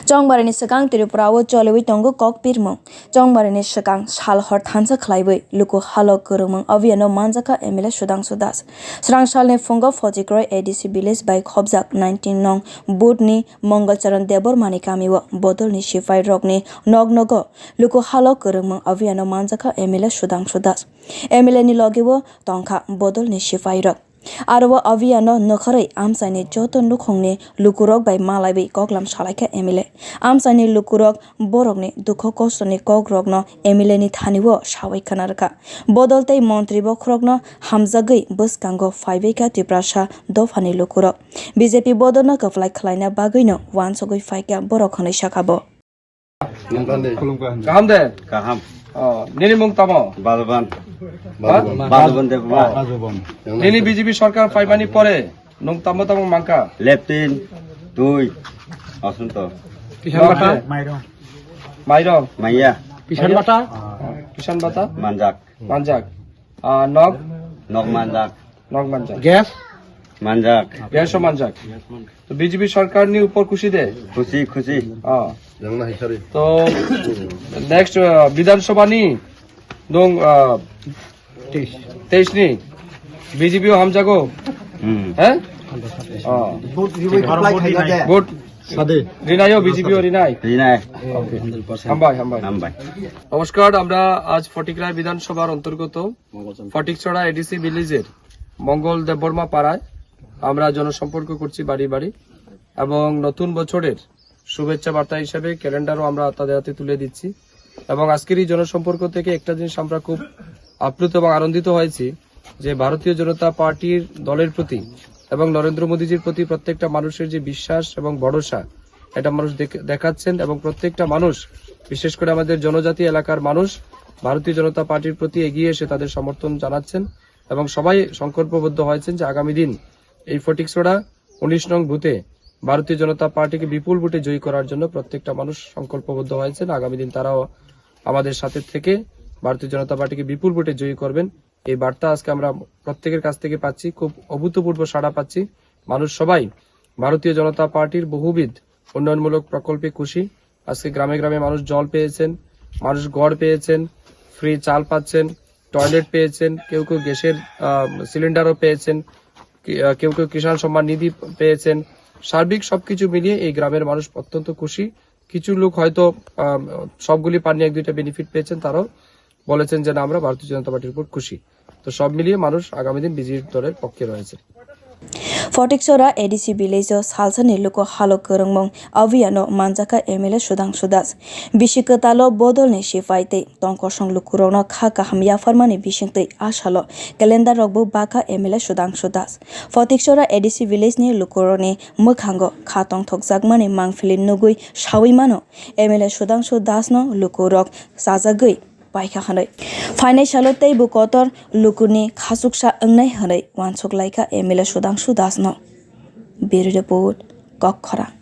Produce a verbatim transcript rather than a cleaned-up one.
Chongbarini swkang Tripura o choliwi tongo kok pirmung. Chongbarini swkang sal hor thansa khlaiwi luku halok kwrwngmung abiyano manjakha M L A Sudhangshu Das. Srang salni phungo Photikroi A D C village bai khobjak nineteen nong booth ni Mongolcharan Debbarmani kamio bodolni sipai rokni nok nogo luku halok kwrwngmung abiyano manjakha M L A Sudhangshu Das. M L A ni logeo tongkha bodolni sipai rok. Aro o abiyano nokharwi amchaini joto nukhungni lukurok bai malaiwi koklam salaikha M L A. Amchaini lukurok borokni dukho kostoni kokrokno M L A ni thanio sawi khna rwkha. Bodol tei montri bokhorokno hamjagwi bwskango phaibaikha Tiprasa dophani lukurok. B J P bodolno kwplai khlaina bagwino uansugwi phaikha borok hwnwi sakha bo. Kaham de? Kaham. Oh, nini mung tamo? Balban. Ha? Balban Debbarma. Oh. Nini B J P sorkar phaimani pore nung tamo tamo mangka? Leptin, tui, asun to. Pisan bata? Mairong. Mairong. Maya. Pisan bata? Pisan bata? Manjak. Manjak. Ah, nok? Nok manjak. Nok manjak. Gas? Manjak. Gas o manjak. To B J P sorkar ni upor khushi de? Khushi, khushi. Ah. Yang na hisari. To next, ah, Bidhan Sabha ni dong, ah, teis ni B J P o hamjago? Hmm. Eh? Ah. Vote riwi apply khaina de. Vote sade. Rinayo B J P o rinai? Rinai. Okay. Hambai, hambai. Hambai. নমস্কার, আমরা আজ ফটিকরায় বিধানসভার অন্তর্গত ফটিকছড়া এডিসি ভিলেজের মঙ্গল দেববর্মা পাড়ায় আমরা জনসম্পর্ক করছি বাড়ি বাড়ি, এবং নতুন বছরের শুভেচ্ছা বার্তা হিসেবে ক্যালেন্ডারও আমরা তাদের হাতে তুলে দিচ্ছি। এবং আজকের এই জনসম্পর্ক থেকে একটা জিনিস আমরা খুব আপ্লুত এবং আনন্দিত হয়েছি যে ভারতীয় জনতা পার্টির দলের প্রতি এবং নরেন্দ্র মোদীজির প্রতি প্রত্যেকটা মানুষের যে বিশ্বাস এবং ভরসা, এটা মানুষ দেখ-, দেখাচ্ছেন। এবং প্রত্যেকটা মানুষ, বিশেষ করে আমাদের জনজাতি এলাকার মানুষ, ভারতীয় জনতা পার্টির প্রতি এগিয়ে এসে তাদের সমর্থন জানাচ্ছেন এবং সবাই সংকল্পবদ্ধ হয়েছেন যে আগামী দিন এই ফটিকছড়া উনিশ নং বুথে ভারতীয় জনতা পার্টিকে বিপুল ভোটে জয়ী করার জন্য প্রত্যেকটা মানুষ সংকল্পবদ্ধ হয়েছেন। আগামী দিন তারাও আমাদের সাথে থেকে ভারতীয় জনতা পার্টিকে বিপুল ভোটে জয়ী করবেন। এই বার্তা আজকে আমরা প্রত্যেকের কাছ থেকে পাচ্ছি, খুব অভূতপূর্ব সাড়া পাচ্ছি। মানুষ সবাই ভারতীয় জনতা পার্টির বহুবিধ উন্নয়নমূলক প্রকল্পে খুশি। আজকে গ্রামে গ্রামে মানুষ জল পেয়েছেন, মানুষ ঘর পেয়েছেন, ফ্রি চাল পাচ্ছেন, টয়লেট পেয়েছেন, কেউ কেউ গ্যাসের, আহ, সিলিন্ডারও পেয়েছেন, কি-, আহ, কেউ কেউ কিষাণ সম্মান নিধি পেয়েছেন। সার্বিক সবকিছু মিলিয়ে এই গ্রামের মানুষ অত্যন্ত খুশি। কিছু লোক হয়তো, আহ, সবগুলি পাননি, এক দুইটা বেনিফিট পেয়েছেন, তারাও বলেছেন যে না, আমরা ভারতীয় জনতা পার্টির উপর খুশি। তো সব মিলিয়ে মানুষ আগামী দিন বিজেপি দলের পক্ষে রয়েছে। Photiksora A D C village o salsani luku halok kwrwngmung abiyano manjakha M L A Sudhangshu Das. Bisi kwtalo bodolni sipai tei tongkosong lukurokno kha kaham yapharmani bisingtwi asalo calendar rokbo bakha M L A Sudhangshu Das. Photiksora A D C village ni lukurokni mwkhango kha tongthokjakmani mangpili nugwi sawi mano M L A Sudhangshu Das no lukurok chajagwi paikha hwnwi. Phainai salo teibo kotor lukuni khachuksa wngnai hwnwi uansuk laikha M L A Sudhangshu Das no. Bureau Report, Kokkhorang.